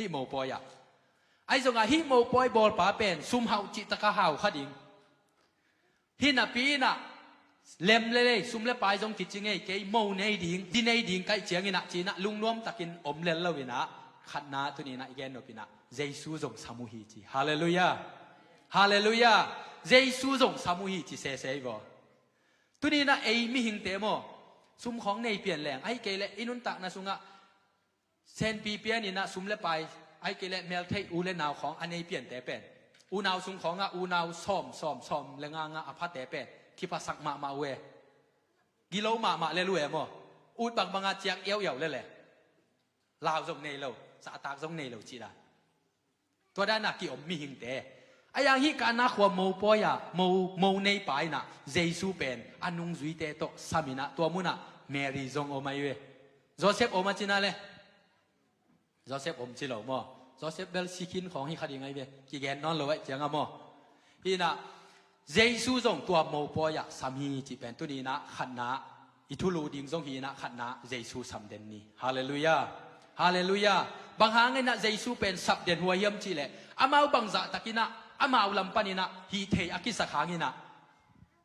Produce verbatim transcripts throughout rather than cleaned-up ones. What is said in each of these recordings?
Hih mopawi ah, ahi zongah hih mopawi bawlpa pen sum hauh cih taka hau kha ding. Hih napi inah lem le lei, sum le pai zong kici ngei, kei mo nei ding, di nei ding kaih cianginah cinah lungnuam takin om lel lo inah, khatna tuninah i gen nop inah Jesu zong sam uh hi ci. Halleluiah. Halleluiah. Jesu zong sam uh hi ci sese i vaw. Tuninah ei mihingte maw, sum khawng nei pian leng, ahi kei leh i nuntakna sungah senpi pianinah sum le pai, ahi kei leh meltheih u le nau khawng a nei piante pen, unau sung khawngah unau sawm sawm sawm le nga nga a phate pen kiphasak mahmah uh e. Gilo mahmah le lu e maw. Ut bangbanga ciak iauiau le le, lau zong nei lo, sahtak zong nei lo cih dan. Tua dana ki-om mihingte. A yang hih Kana khua mopawi ah mo, mo neipa inah Jesu pen a nungzuite tawh sam inah tua munah Mary zong om ahi ve. Joseph om a cina le. Joseph om ci lo maw. Joseph bel sikhin khawng hi kha ding ahi ve. Kigen nawn lo aih cianga maw. Hinah Jesu zong tua mopawi ah sam hi cih pen tuninah khatna i thulu ding zong hinah khatna Jesu sam den ni. Halleluiah. Halleluiah. Bang hanginah Jesu pen sap den huai hiam cihleh amau bangzah takinah amau lam paninah hih thei a kisak hanginah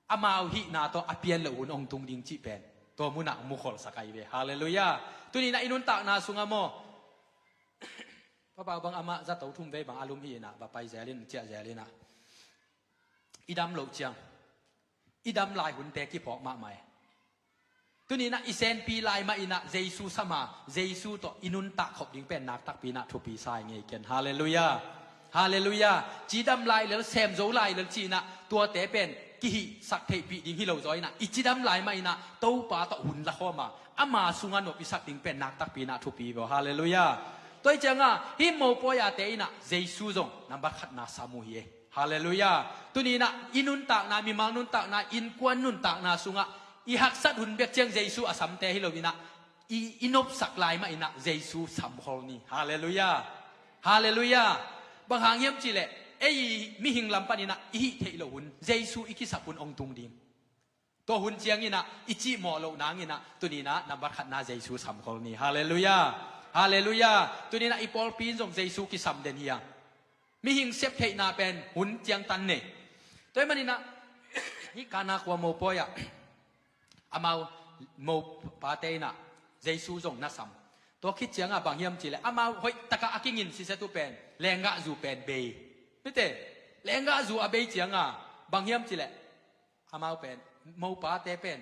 amau hihna tawh a pian loh hun ong tung ding cih pen tua munah mukholsak ahi ve. Halleluiah. Tuninah i nuntakna sungah maw, papau bang amah zato thum vei bang a lum hi inah va pai zel in ciah zel inah i dam loh ciang i dam lai hunte kiphawk mahmah e. Tuninah i senpi lai mah inah Jesu sama, Jesu tawh i nuntak khop ding pen naktakpi inah thupi sa i ngei ken. Halleluiah. Halleluiah. Cidam lai lel, semzo lai lel cinah tuate pen kihihsak theihpih ding hi lo zaw inah i cidam lai mah inah Topa tawh hun la khawma ama sungah nop i sak ding pen naktakpi inah thupi vaw. Halleluiah. Tua hi cianga hih mopawi ate inah Jesu zong nambat khatna sam uh hi e. Halleluiah. Tuninah i nuntakna, mimal nuntakna, innkuan nuntakna sungah i haksat hun bek ciang Jesu a samte hi lo inah i, i nopsak lai mah inah Jesu samkhol ni. Halleluiah. Halleluiah. Bang hang hiam cihleh ei mihing lam paninah i hih theih loh hun Jesu i kisap hun ong tung ding. Tua hun cianginah i cihmawh loh nanginah tuninah nambat khatna Jesu samkhol ni. Halleluiah. Halleluiah. Tuninah i pawlpi in zong Jesu kisam den hi a, mihing sep theihna pen hun ciangtan nei. Tua hi maninah hih Kana khua mopawi ah amau mopate inah Jesu zong na sam. Tua khit cianga bang hiam cihleh amau hoih takah a kingin sisetu pen lenggahzu pen bei. Mite, lenggahzu a bei cianga bang hiam cihleh amau pen, mopate pen,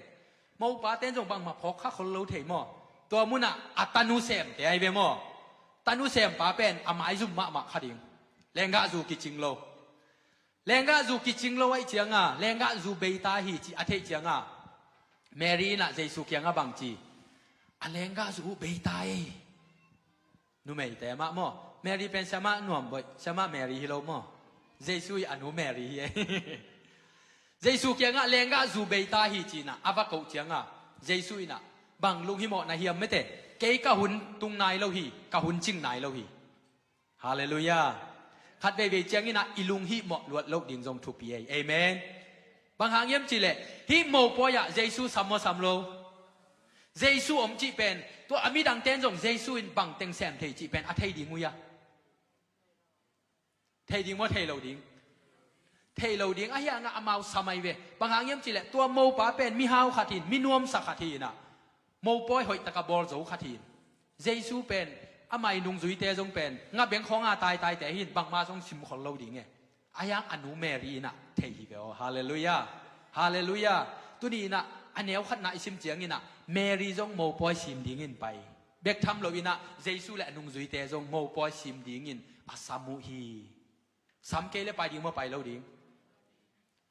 mopate in zong bangmah phawk kha khol lo thei maw. Tua munah a tanu semte ahi ve maw. Tanu sempa pen a maizum mahmah kha ding. Lenggahzu kicing lo. Lenggahzu kicing lo aih cianga lenggahzu beita hi cih a theih cianga Mary inah Jesu kiangah bang ci? A lenggahzu uh beita ei. Numeite mah maw. Mary pen siamah nuam boih, siamah Mary hi lo maw. Jesu i a nu Mary hi e. Jesu kiangah lenggahzu beita hi cinah a va koh cianga Jesu inah bang lunghimawh na hiam mete. Kei ka hun tung nai lo hi, ka hun cing nai lo hi. Halleluiah. Khat veivei cianginah i lunghihmawh luat loh ding zong thupi ei. Amen. Bang hang hiam cihleh hih mopawi ah Jesu sam maw sam lo? Jesu om cih pen tua a midangte in zong Jesu in bang teng sem thei cih pen a thei ding uh ia? Thei ding maw thei lo ding? Thei lo ding ahi hangah amau sam ahi ve. Bang hang hiam cihleh tua mopa pen mihau khat hin, minuamsa khat hinah mopawi hoih taka bawl zo khat hin. Jesu pen amah i nungzuite zong pen ngabeng khawnga taitaite hin bangma zong simkhol lo ding e. Ahi hang a nu Mary inah thei hi ve aw. Halleluiah. Halleluiah. Tuni inah a neu khatna i sim cianginah Mary zong mopawi sim dingin pai bek tham lo inah Jesu le a nungzuite zong mopawi sim dingin a sam uh hi. Sam kei le pai ding maw pai lo ding?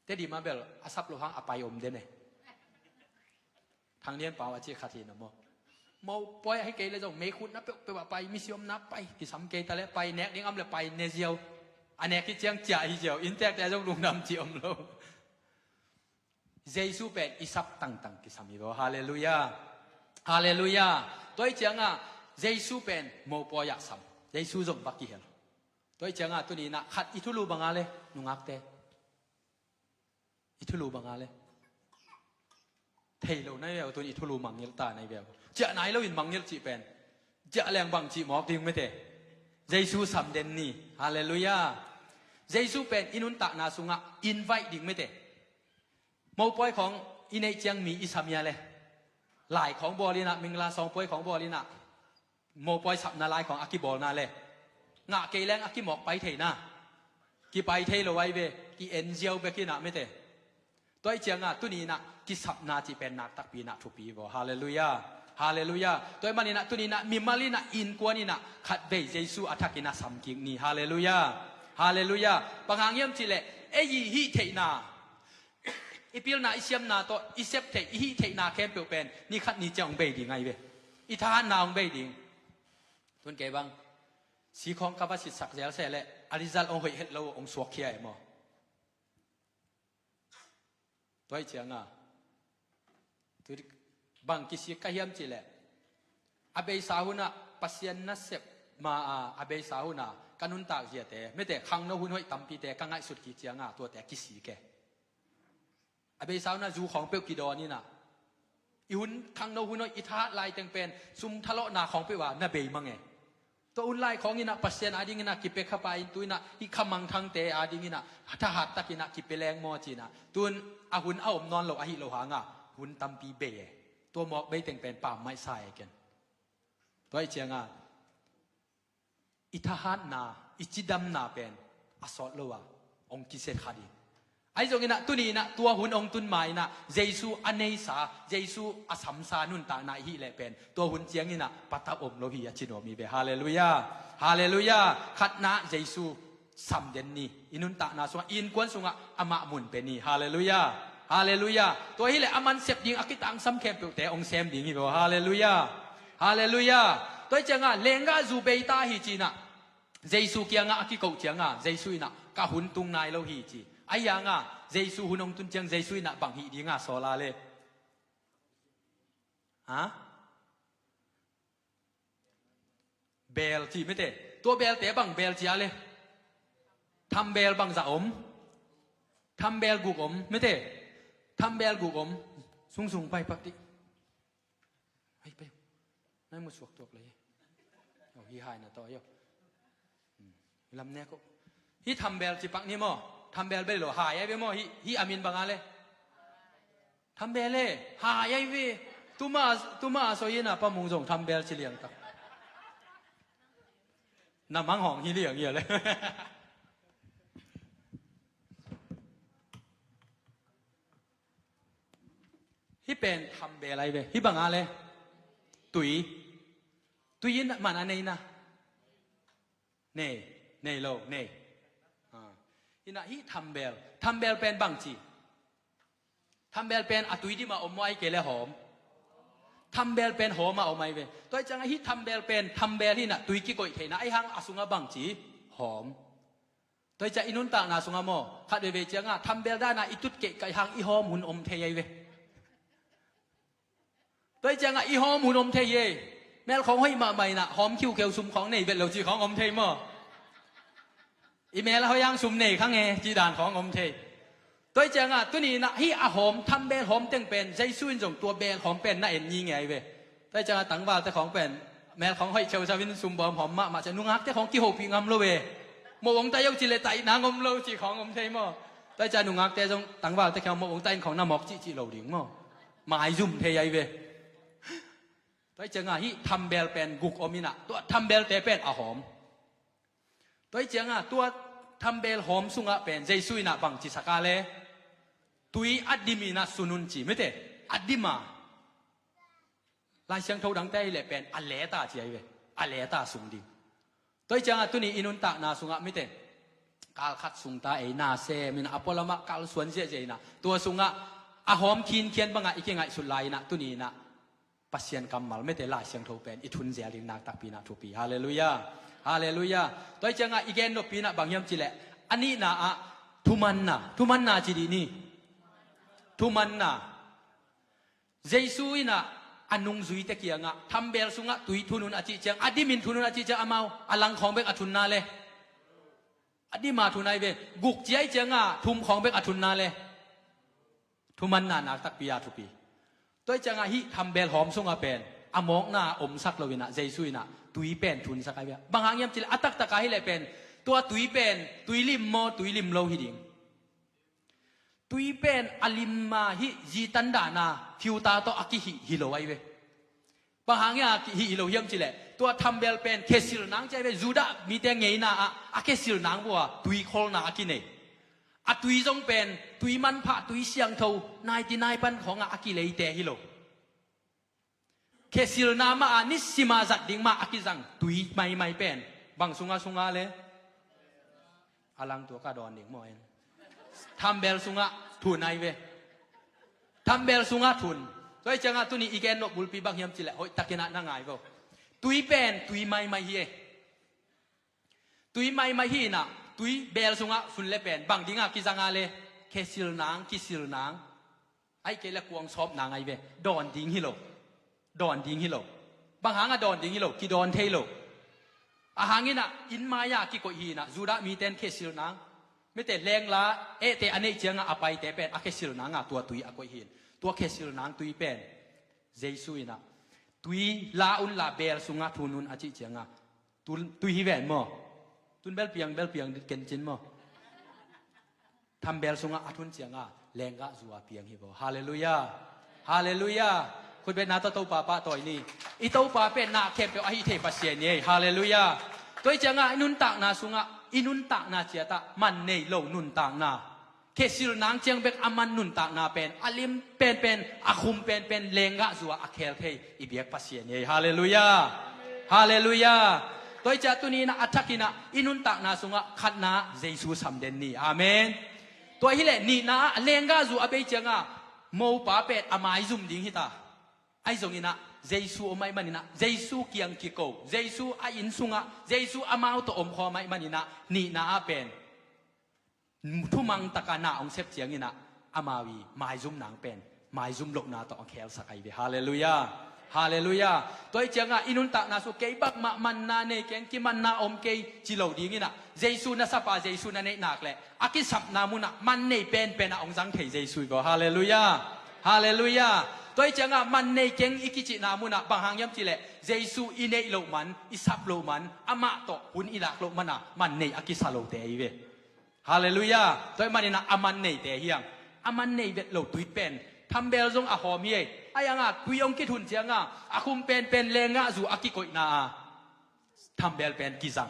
Tedim ah bel a sap lo hang a pai om den e. Thang Lian Pau a ci khat hi na maw. Mopawi ahi kei le zong meikhutna peuhpeuh ah pai, misi omna pai, kisam kei ta le pai, nek ding om le pai ne ziau. A nek hi ciang ciah hi ziau, inntekte zong lungdam ci om lo. Jesu pen i sap tangtang kisam hi lo. Halleluiah. Halleluiah. Tua hi cianga Jesu pen mopawi ah sam. Jesu zong va kihel. Tua hi cianga tuni inah khat i thulu banga le nungakte, i thulu banga le thei lo nai veu, tun i thulu mangngilh ta nai veu. Ciah nai lo in mangngilh cih pen ciah leng bang cih mawk ding mete. Jesu sam den ni. Halleluiah. Jesu pen i nuntakna sungah invite ding mete. Mopawi khawng i neih ciang mi i sam ia le. Lai khawng bawl inah, mingla sawngpawi khawng bawl inah, mopawi sapna lai khawng a kibawlna le. Ngah kei leng a kimawk pai theina. Kipai thei lo ai ve, ki-en ziau bek inah mete. Tua i cianga tuni inah kisapna cih pen nak takpi inah thupi vaw. Halleluiah. Halleluiah. Tua i man inah tuni inah mimal inah innkuan inah khatvei Jesu a thak inah samkik ni. Halleluiah. Halleluiah. Bang hang hiam cihleh ei i hih theihna, i pilna, i siamna tawh i sep theih, i hih theihna khempeuh pen ni khat ni ciang hong bei ding ai ve. I thahatna hong bei ding. Tun kei bang sikhawng ka va sitsak zel seh leh a result hong hoih het lo, hong suakkhia e maw? Tua i cianga tu bang kisik ka hiam cihleh, a beisa hunah Pasian nasep ma a, a beisa hunah ka nuntak ziate mete, khangno hun hoih tampite ka ngaihsut kik cianga tuate kisik e. A beisa hunah zu khawng peuh kidawn inah, i hun khangno hun hoih i thahat laiteng pen sum thalawhna khawng peuh a na bei mang e. Tua hun lai khawng inah Pasian ading inah kipia khapa in tu inah i khamangthangte ading inah thahat tak inah kipia leng maw ci inah, tun a hun a om nawn lo ahi lo hanga hun tampi bei e. Tua mawk beiteng pen pammaih sa e ken. Tua i cianga i thahatna, i cidamna pen a sawt lo a hong kiset kha ding. Ahi zong inah tuni inah tua hun hong tun ma inah Jesu a neisa, Jesu a samsa nuntakna i hih leh pen tua hun ciang inah patap om lo hi a ci nuam i ve. Halleluiah. Halleluiah. Khatna Jesu sam den ni. I nuntakna sungah, i innkuan sungah amah mun pe ni. Halleluiah. Halleluiah. Tua hileh a mansep ding a kitangsam khempeuhte hong sem ding hi vaw. Halleluiah. Halleluiah. Tua i cianga lenggah zu beita hi ci inah Jesu kiangah a kikoh cianga Jesu inah ka hun tung nai lo hi ci. Ahi hanga Jesu hun hong tun ciang Jesu inah bang hih dinga sawl a le? Ha? Beel ci mete. Tua beelte bang beel ci a le? Thambeel bang zah om? Thambeel guk om mete. Thambeel guk om. Sungsung pai pak ti. Pai pai. Nai mu suak tuak lei. Au hi hai na to yo. Lam ne ko. Hi thambeel ci pak ni maw? Thambeel bel lo hai ai ve maw? Hi, hi a min bang a le? Thambeel e, hai ai ve. Tuma, tuma a soi ina pa mung zong thambeel ci liang tak. Na mang hong hi liang ia le. Hi pen thambeel ai ve. Hi bang a le? Tui. Tui in man a nei na. Nei, nei lo, nei. Ah. Ina hi thambeel. Thambeel pen bang ci. Thambeel pen a tui dim a om maw ai kei le hawm. Thambeel pen hawm a om ai ve. Tua i cianga hi thambeel pen, thambeel hi na tui kikoih theihna ai hang a sunga bang ci hawm. Tua i cianga i nuntakna sunga maw. Khat veivei cianga thambeel dana i tut keih kaih hang i hawm hun om thei ai ve. Tua i cianga i hawm hun om thei hi ei. Mel khawng hoih mahmah ina hawm khiukheu sum khawng nei vet lo ci khawng om thei maw? I mel a hoih hang sum nei kha nge ci dan khawng om thei. Tua i cianga tuni ina hi a hawm thambeel hawm teng pen Jesu in zong tua beel hawm pen na en ngi nge ai ve. Tua i cianga tangvalte khawng pen mel khawng hoih kheu sau in sum bawm hawm mahmah cia nungakte khawng kihopih ngam lo ve. Mo ong tai yo ci le taih nang om lo ci khawng om thei maw? Tua i cianga nungakte zong tangvalte khawng mo ong tai in khawng na mawk cihcih lo ding maw? Maizum thei ai ve. Tua i cianga hih thambeel pen guk om ina tua thambeelte pen a hawm. Tua i cianga tua thambeel hawm sungah pen Jesu ina bang ci sak a le? Tui a dim ina sun un ci mete a dim a. Lai Siangtho dangte ahi le pen a leeta ci ai ve. A leeta sung ding. Tua i cianga tuni i nuntakna sungah mite kal khat sungta ei na sem ina a pualamah kal suan ziahziah ina tua sungah a hawm khinkhian bangah i kingaihsut lai ina tuni ina Pasian kammal mite Lai Siangtho pen i thun zel ding nak takpi ina thupi. Halleluiah. Halleluiah. Tua i cianga i gen noppi ina bang hiam ci le a nihna ah thumanna. Thumanna ci dih ni. Thumanna. Jesu ina a nungzuite kiangah thambeel sungah tui thun un a cih ciang a dimin thun un a cih ciang amau a lang khawng bek a thunna le? A dima thun ai ve. Guk ciai cianga thum khawng bek a thunna le? Thumanna nak takpi a thupi. Tua i cianga hih thambeel hawm sungah pen a mawkna omsak lo inah Jesu inah tui pen thunsak ahi ve. Bang hang hiam cileh a taktak ahi leh pen tua tui pen tui lim maw tui lim lo hi ding. Tui pen a lim a hih zitan dahna filter tawh a kihih hi lo ahi ve. Bang hang a kihih hi lo hiam cileh tua thambel pen khesil nang ci ahi ve. Judah mite ngeina ah a khesil nang bua tui kholna a kinei. A tui zong pen tui manphah tui siangtho ninety nine pan khawngah a kileite hi lo. Khesilna mah a nisima zat ding mah a kizang tui maimai pen bang sunga sunga le a langtua ka dawn ding maw en. Thambel sungah thun ai ve. Thambel sungah thun. Tua hi ciangah tuni i gen nop bulpi bang hiam cileh hoih takinah na ngai vo. Tui pen tui maimai hi e. Tui maimai hi inah tui bel sungah sun le pen bang dingah kizanga le khesil nang kisil nang. Ai kei le kuang sawp nang ai ve. Dawn ding hi lo. Dawn ding hi lo. Bang hangah dawn ding hi lo kidawn thei lo. A hanginah inn mai-ah kikoih hi inah Judah miten khesil nang. Mite lengla ehte a neih ciangah a paite pen a khesil nangah tua tui a koih hi in tua khesil nang tui pen Jesu inah tui la unla bel sungah thun un a cih ciangah Tui hi ven maw? Tun bel piang bel piang kencin maw? Thambel sungah a thun cianga lenggah zua piang hi baw. Halleluiah. Halleluiah. Khutbetna tawh Topa pahtawi ni. I Topa pen na khempeuh ahi thei Pasian ni ei. Halleluiah. Tua hi cianga i nuntakna sungah i nuntakna ciatah man nei lo nuntakna. Khesil nang ciang bek a man nuntakna pen a lim penpen a khum penpen lenggah zua a khel thei i biak Pasian hi. Halleluiah. Halleluiah. Tua hi ciah tuninah a thakinah i nuntakna sungah khatna Jesu samden ni. Amen. Tua hileh nihna ah lenggah zu a bei cianga mopa pen a maizum ding hita. Ahi zonginah Jesu om ahi maninah Jesu kiang kiko Jesu a inn sungah Jesu amau tawh omkhawm ahi maninah nihna ah pen thumang taka na hong sep cianginah amau i maizum nang pen maizum lohna tawh a khelsak ahi ve. Halleluiah. Halleluiah. Tua hi ciangah i nuntakna su kei bakmah manna nei keng kimanna om kei ci lo dinginah Jesu na sapa Jesu na neihnak leh a kisapna munah man nei penpenah hong zang thei Jesu i baw. Halleluiah. Halleluiah. Tua hi ciangah man nei keng i kicihna munah bang hang hiam cileh Jesu i neih loh man i sap loh man amah tawh hun i lak loh mana man nei a kisa lote ahi ve. Halleluiah. Tua hi maninah a man neite hiang a man nei vet lo tui pen thambel zong a hawm hi ei. Ahi hanga tui hong kithun cianga a khum penpen lenggah zu a kikoihna a thambel pen kizang.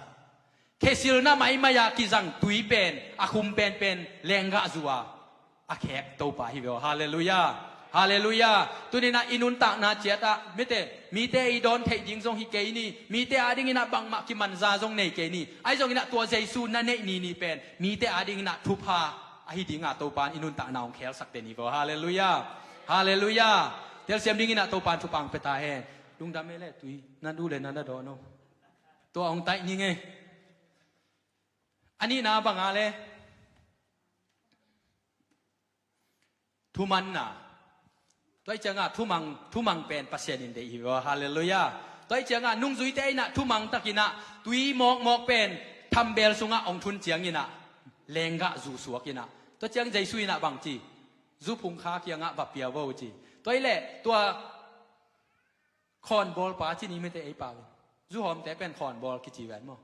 Khesilna maimai a kizang tui pen a khum penpen lenggah zu a a khek Topa hi ve aw. Halleluiah. Halleluiah. Tuninah i nuntakna ciatah mite mite i dawn theih ding zong hi kei ni. Mite adinginah bangmah kimanza zong nei kei ni. Ahi zonginah tua Jesu na neih nini pen mite adinginah thupha ahi dinga Topa in i nuntakna hong khelsak den hi ve aw. Halleluiah. Halleluiah. Telsiam dinginah Topa in thupha hong pia ta hen. Lungdam e le tui na duh le na na dawn aw. Tua hong taih ning e. A nihna banga le thumanna. Tua hi cianga thumang thumang pen Pasian in deih hi ve aw. Halleluiah. Tua hi cianga nungzuite inah thumang takinah tui mawkmawk pen thambel sungah hong thun cianginah lenggah zu suakinah tua ciang Jesu inah bangci zu phungkha kiangah va pia vo ci. Tua hileh tua khawnbawlpa ci ni mete ei pau in. Zuhawmte pen khawnbawl kici ven maw?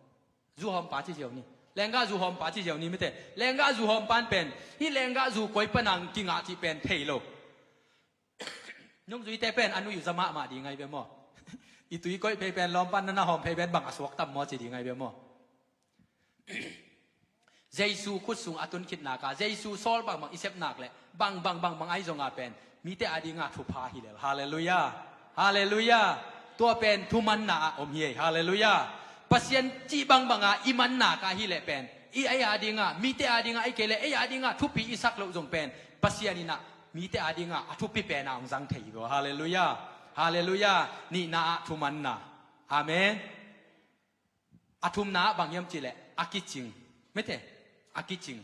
Zuhawmpa ci ziau ni. Lenggah zuhawmpa ci ziau ni mete. Lenggah zuhawmpan pen hih lenggah zu koi panang kingah cih pen thei lo. Nungzuite pen a nui uh za mahmah ding ahi ve maw? I tui koih phei pen lawmpan na na hawm phei pen bang a suak tam maw ci ding ahi ve maw? Jesu khut sung a tun khitnaka Jesu sawl bangbang i sepnak le bangbang bangbang ahi zonga pen mite adinga thupha hi lel. Halleluiah. Halleluiah. Tua pen thumanna ah om hi ei. Halleluiah. Pasian cih bangbanga i mannaka hileh pen i ei adinga mite adinga ei kei le ei adinga thupi i sak loh zong pen Pasian inah mite adinga a thupi pena hong zang thei hi ve aw. Halleluiah. Halleluiah. Nihna ah thumanna. Amen. A thumna ah bang hiam cihleh a kicing. Mete a kicing.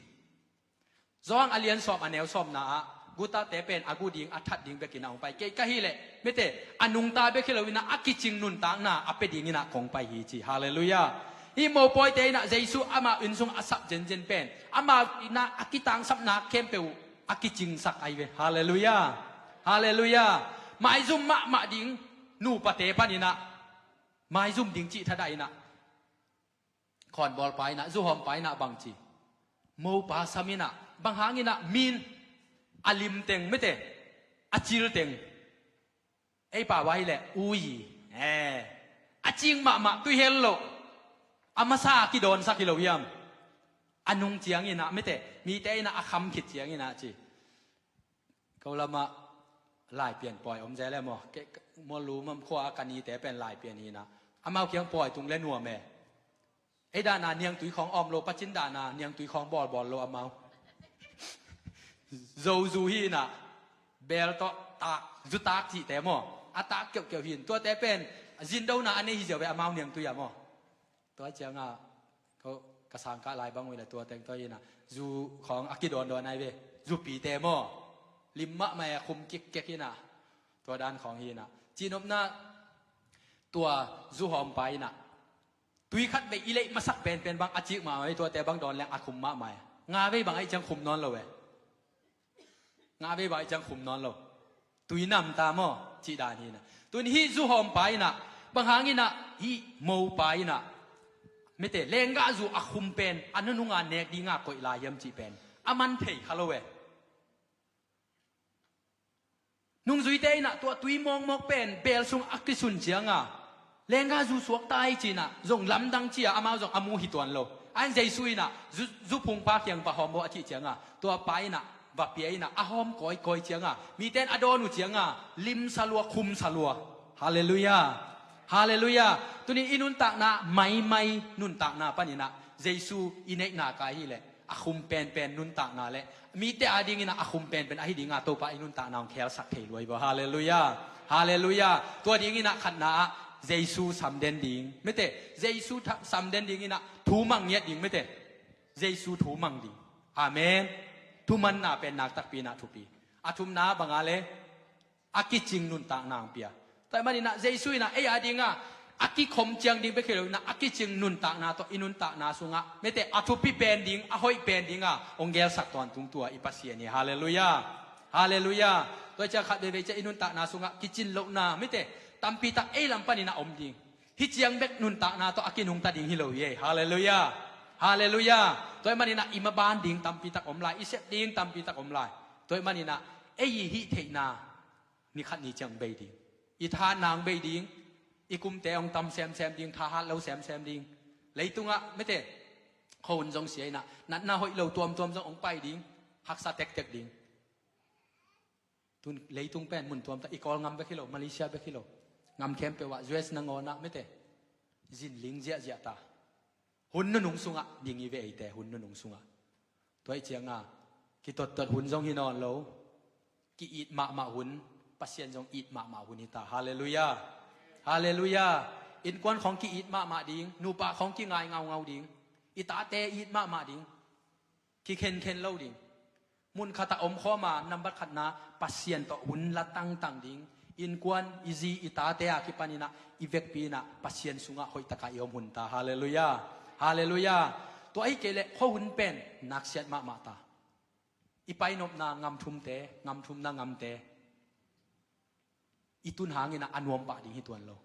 Zawhang a lian sawm a neu sawmna ah gutate pen a gu ding a that ding bekin a hong pai kei ka hileh mete a nungta bek hi loinah a kicing nuntakna a pia dinginah kong pai hi ci. Halleluiah. Hih mopawite inah Jesu amau inn sung a sap zenzen pen amau inah a kitangsapna khempeuh a kicingsak ahi ve. Halleluiah. Halleluiah. Maizum mahmah ding nupate paninah maizum ding cih thadah inah, khawnbawlpa inah, zuhawmpa inah bangci, mopa sam inah, bang hanginah min a limteng mete, a cilteng, ei pau ah hileh ui, eh, a cing mahmah, tuihel loh, a masa a kidonsak hi lo hiam? A nung cianginah mete, mite inah a kham khit cianginah ci. Ko lamah Laipian pawi om zel e maw? Ke, Mualum khua a ka nite pen Laipian hinah, amau kiang pawi tung le nuam e. Ei dana niangtui khawng a om lo, pacin dana niangtui khawng bawlbawl lo amau. Zozu hinah, bel tawh tak, zutak cihte maw, a tak keuhkeuh hin. Tuate pen zindona a nei hi ziau ve amau niangtui ah maw. Tua cianga ko ka sangkah lai bang uh le tua teng tua hinah, zu khawng a kidondawn ai ve. Zupite maw, lim mahmah e, khum kikkek hinah, tua dan khawng hinah. Cihnopna, tua zuhawmpa inah tui khat vei i leih masak penpen bang a cik mahmah e, tuate bang dawn leng a khum mahmah e. Nga vei bang aih ciang khum nawn lo e. Nga vei bang aih ciang khum nawn lo. Tui namta maw, cih dan hinah. Tun hih zuhawmpa inah, bang hanginah hih mopa inah mete, lenggahzu a khum pen a nununga nek dinga koih lai hiam cih pen a man thei kha lo e. Nungzuite inah tua tui mawkmawk pen bel sung a kisun cianga, lenggahzu suakta hi cinah zong lamdang cia amau zong a mu hi tuan lo. Ain Jesu inah zu, zuphungpa kiang va hawm baw a cih cianga, tuapa inah va pia inah a hawm kawikawi cianga, miten a dawn uh cianga limsa lua, khumsa lua. Halleluiah. Halleluiah. Tuni i nuntakna maimai nuntakna paninah Jesu i neihna kai hileh a khum penpen nuntakna le mite a dinginah a khum penpen ahi dinga Topa i nuntakna hong khelsak thei luai baw. Halleluiah. Halleluiah. Tua dinginah khatna ah Jesu samden ding mete, Jesu tha, samden dinginah thu mang ngiat ding mete, Jesu thu mang ding. Amen. Thumanna pen naktakpi inah thupi. A thumna banga le a kicing nuntakna hong pia. Tua ahih maninah Jesu inah ei a dinga a kikhom ciang ding bek hi lo inah a kicing nuntakna tawh i nuntakna sungah mete, a thupi pen ding, a hoih pen dinga hong gelsak tawntung tua i Pasian hi. Halleluiah. Halleluiah. Tua ciang khat veivei ciang i nuntakna sungah kicin lohna mete, tampitak ei lam paninah om ding. Hih ciang bek nuntakna tawh a kinungta ding hi lo hi ei. Halleluiah. Halleluiah. Tua ahih maninah i maban ding tampitak om lai, i sep ding tampitak om lai. Tua ahih maninah ei i hih theihna ni khat ni ciang bei ding, i thahatna hong bei ding, i kumte hong tam semsem ding, thahat lo semsem ding. Leitungah mete, khuahun zong sia inah, natna hoih lo tuamtuam zong hong pai ding, haksa tektek ding. Tun leitung pen mun tuamtuam, i Kawlgam bek hi lo, Malaysia bek hi lo, gam khempeuh ah, U S nangawnah mete, zinling ziahziah ta. Hun nunung sungah ding i ve eite, hun nunung sungah. Tua ih cianga kitottot hun zong hi nawn lo. Ki-it mahmah hun, Pasian zong it mahmah hun hi ta. Halleluiah. Halleluiah. Innkuan khawng ki-it mahmah ding, nupa khawng kingai ngaungau ding, i tate it mahmah ding, kikhenkhen lo ding. Mun khatah om khawma nambat khatna Pasian tawh hun la tangtang ding. Innkuan, i zi, i tate a kipaninah i vekpi inah Pasian sungah hoihtaka i om hun ta. Halleluiah. Halleluiah. Tua ahi kei leh khuahun pen naksiat mahmah ta. I painopna ngamthumte, ngamthumna ngamte i tun hanginah a nuampah ding hi tuan lo.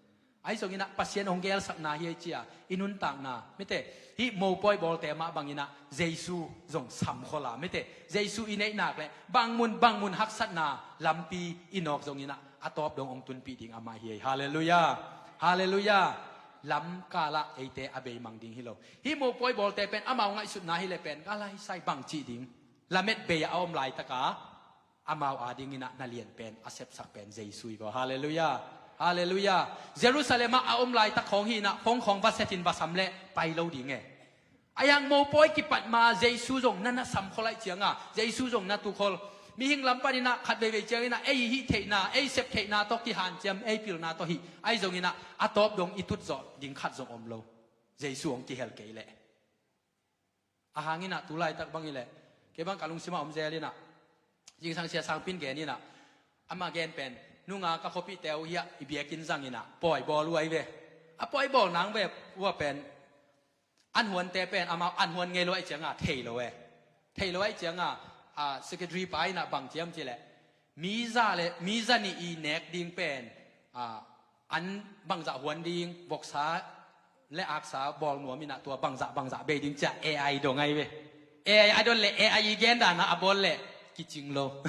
Ahi zonginah Pasian hong gelsakna hi ei cia i nuntakna, mite, hih mopawi bawlte mah banginah Jesu zong samkholh a, mite, Jesu i neihnak le bangmun bangmun haksatna lampi i nawk zonginah a tawp dong hong tunpih ding amah hi ei. Halleluiah. Halleluiah. Lamkalah eite a beimang ding hi lo. Hih mopawi bawlte pen amau ngaihsutna hi le pen ka laisai bang cih ding. Lamet bei a om laitaka amau adinginah na lian pen, a sepsak pen Jesu hi vaw. Halleluiah. Halleluiah. Jerusalem ah a om laitak khawng hinah phone khawng va setin va sam leh pai lo ding e. A yang mopawi kipat ma Jesu zong na na samkholh aih cianga, Jesu zong na tukhol. Mihing lam paninah khat veivei cianginah ei hih theihna, ei sep theihna tawh kihanciam, ei pilna tawh hih ahi zonginah a tawp dong i tutzawh ding khat zong om lo. Jesu hong kihel kei leh. A hanginah tu laitak bang hileh kei bang ka lungsimah om zel inah, zingsang sia sangpin gen inah, amah gen pen, nunga ka khuapihte uh hiah i biakinn zanginah pawi bawl uh ahi ve. A pawi bawl nang ve uh a pen an huante pen amau an huan ngei lo aih cianga thei lo e. Thei lo aih cianga, a, secretary pa inah bang ciam cileh, mi za le mi za nih i nek ding pen, a, An bangzah huan ding, voksa le aksa bawl nuam inah tua bangzah bangzah bei ding ciah A I dong ahi ve. A I a don le A I i gen danah a bawl le kicing lo.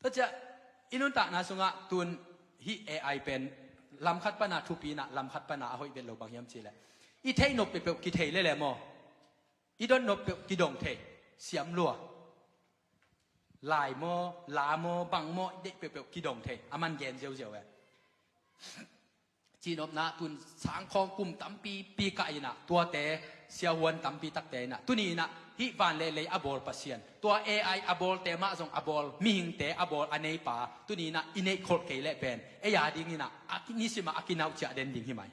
Tua ciah i nuntakna sungah tun hih A I pen lamkhat pana thupi inah lamkhat pana a hoih vet lo bang hiam cihleh i theih nop peuhpeuh kithei lele maw? I dot nop peuh kidong thei, siam lua. Lai maw, la maw, bang maw, i deih peuhpeuh kidong thei. A man gen ziauziau e. Cihnopna tun sangkhawng kum tampi pi kah inah tuate siahuan tampi takte inah tuni inah hih van le lei a bawl Pasian, tua A I a bawlte mah zong a bawl, mihingte a bawl a neipa tuni inah i neih kholh kei leh pen ei a ding inah a ki- nisim ah a kinauh ciah den ding hi mai.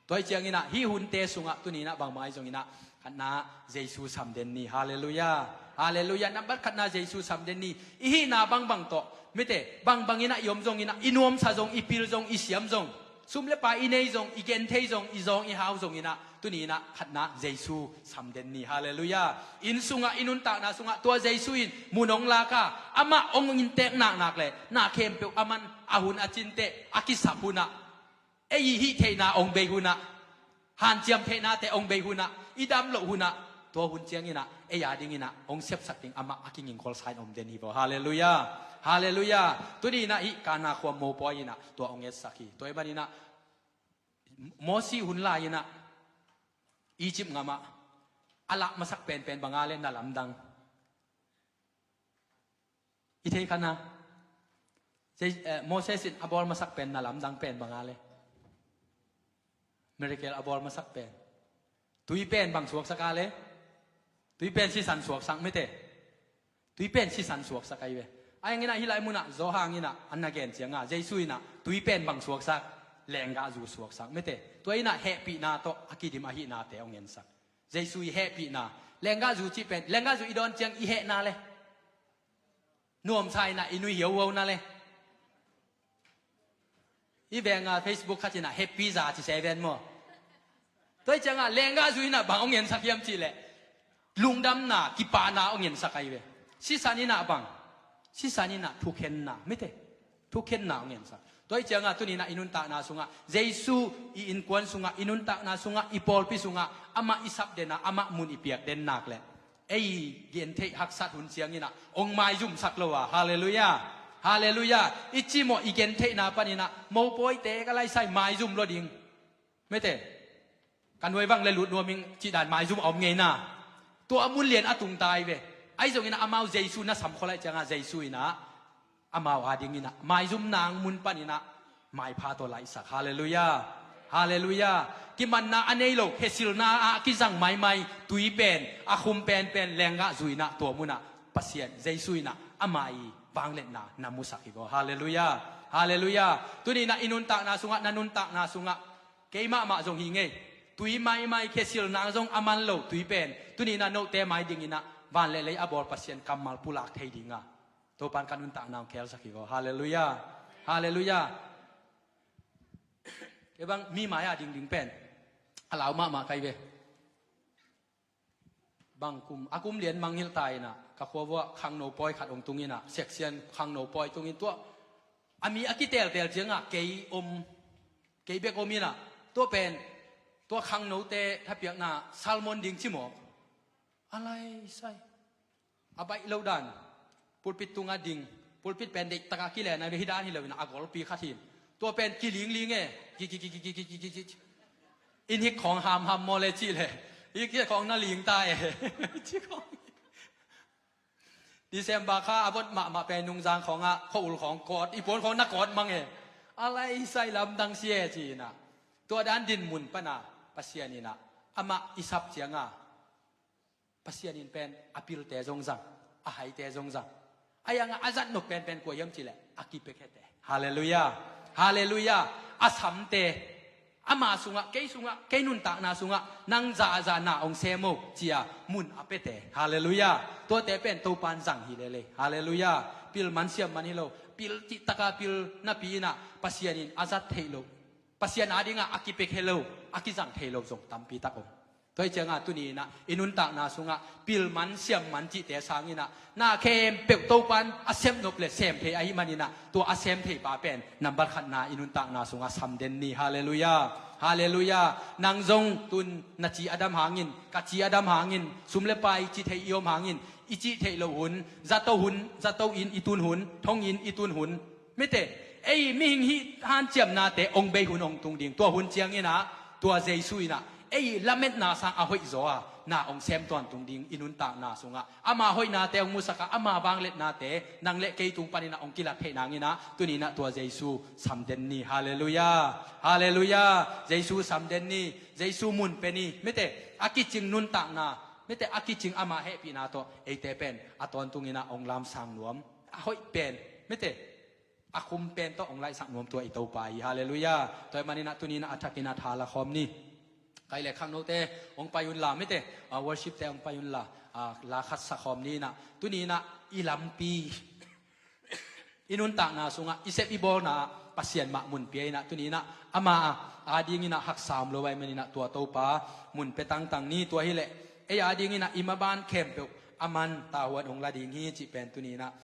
Tua hi cianginah hih hunte sungah tuni inah bangmah ahi zonginah khatna Jesu sam den ni. Halleluiah. Halleluiah. Nambat khatna Jesu sam den ni. I hihna bangbang tawh mite bangbang inah i om zonginah i nuamsa zong, i pil zong, i siam zong, sum le pai i nei zong, i genthei zong, i zawng i hau zonginah tuni inah khatna Jesu sam den ni. Halleluiah. Inn sungah, i nuntakna sungah tua Jesu in mun hong laka, amah hong inntek naknak le na khempeuh a man, a hun a cinteh a kisap hunah ei i hih theihna hong bei hunah, hanciam theihnate hong bei hunah, i dam loh hunah, tua hun cianginah ei a dinginah hong sepsak ding amah a kingingkholsa in om den hi vaw. Halleluiah. Halleluiah. Tuni inah hih Kana khua mopawi inah tua hong etsak hi. Tua hi maninah Mosi hun lai inah Egypt ngamah a lak masak penpen banga le na lamdang i thei kha na. Jei- eh, Moses in a bawl masak pen na lamdang pen banga le, miracle a bawl masak pen, tui pen bang suaksak a le? Tui pen sisan suaksak mite. Tui pen sisan suaksak ahi ve. A hang inah hih lai munah Johan inah an na gen cianga Jesu inah tui pen bang suaksak? Lenggahzu suaksak mite. Tua inah hehpihna tawh a kidim ahihnate hong ensak. Jesu i hehpihna. Lenggahzu cih pen lenggahzu i dawn ciang i hehna le nuamsa inah i nui hiauhuauna le i venga Facebook khat inah hehpihza ci se ven maw? Tua hi ciangah lenggahzu inah bang hong ensak hiam cihleh lungdamna, kipahna hong ensak ahi ve. Sisan inah bang? Sisan inah thukhenna mite. Thukhenna hong ensak. Tua hi ciangah tuni inah i nuntakna sungah Jesu i innkuan sungah, i nuntakna sungah, i pawlpi sungah amah i sapdena, amah mun i piak den nak le ei gentheih haksat hun cianginah hong maizumsak lo a. Halleluiah. Halleluiah. I cimawh i gentheihna paninah mopawite ka laisai maizum lo ding mite. Ka nuaivang le lut nuam ing cihdan maizum a om ngeina. Tua a mun lian a tungta ahi ve. Ahi zonginah amau Jesu na samkhol aih ciangah Jesu inah amau a dinginah maizum nang mun paninah maipha tawh laihsak. Halleluiah. Halleluiah. Kimanna a nei lo, khesilna ah kizang maimai tui pen a khum penpen lenggahzu inah tua munah Pasian Jesu inah ama i vangliatna na musak hi vaw. Halleluiah. Halleluiah. Tuni inah i nuntakna sungah, na nuntakna sungah kei mahmah zong hi ngei. Tui maimai, khesilna zong a man lo tui pen tuni inah note mai dinginah van le lei a bawl Pasian kammal pulak thei dinga Topan ka nuntakna hong khelsak hi vaw. Halleluiah. Halleluiah. Kei bang mi mai a dingding pen a lau mahmah kai ve. Bang kum, a kum lian mangngilh ta inah ka khua vuah khangno pawi khat hong tung inah section khangno pawi tungin tua a mi a kiteltel ciangah kei om, kei bek om inah tua pen tua khangnote thapiakna sermon ding cimawk. A laisai a baih lo dan. Pulpit tungah ding. Pulpit pen deihtakah kilen a hi dan hi lo inah a golpi khat hin tua pen kilingling e. Kiki kiki kiki kiki kiki. In hik khawng hamham maw le cih le hik khawng na ling ta e. Ci khawng. December kha a vot mahmah pen nungzang khawngah khua-ul khawng kawt, i puan khawng na kawt mang e. A laisai lamdang si e ci inah tua dan din mun pana Pasian inah amah i sap cianga Pasian in pen a pilte zong zang, a haite zong zang. A yangah a zat nop penpen kua hiam cihleh a kipekhete. Halleluiah. Halleluiah. A samte. Ama sungah, kei sungah, kei nuntakna sungah nang zahzah na hong sem o cia mun a pete. Halleluiah. Tuate pen Topan zang hi lele. Halleluiah. Pil man siam man hi lo. Pil cihtaka pil napi inah Pasian in a zat theih lo, Pasian a dingah a kipek he lo, a kizang thei lo zong tampi tak om. Tua hi ciangah tuni inah i nuntakna sungah pilman siamman cihte sanginah na khempeuh Topan a sepnop le sem thei ahih maninah tua a sem thei pa pen nambat khatna i nuntakna sungah samden ni. Halleluiah. Halleluiah. Nang zong tun na ci a dam hangin, ka ci a dam hangin, sum le pai ci thei i om hangin, i cih theih loh hun, zato hun, zato in i tun hun, thong in i tun hun, mite, ei mihing hih hanciamnate ong bei hun ong tung ding. Tua hun cianginah tua Jesu inah ei lametna sang a hoih zaw a na ong sem tawntung ding i nuntakna sungah ama hoihnate ong musakah ama vangliatnate nang le kei tung paninah ong kilat theih nanginah tuni inah tua Jesu samden ni. Halleluiah. Halleluiah. Jesu samden ni. Jesu mun pe ni. Mite, a kicing nuntakna, mite, a kicing ama hehpihna tawh eite pen a tawntunginah ong lamsang nuam. A hoih pen, mite, a khum pen tawh ong laihsak nuam tua i Topa hi. Halleluiah. Tua ahih maninah tuni inah a thakinah tha la khawm ni. Kai le khangnote ong pai unla, mite, ah, worshipte ong pai unla, ah, la khat sa khawm ni inah tuni inah i lampi, i nuntakna sungah i sep i bawlna ah Pasian mah mun pia inah tuni inah ama adinginah haksa om lo ahih maninah tua Topa mun pe tangtang ni. Tua hileh ei adinginah i maban khempeuh aman tavuan ong la ding hi cih pen tuni inah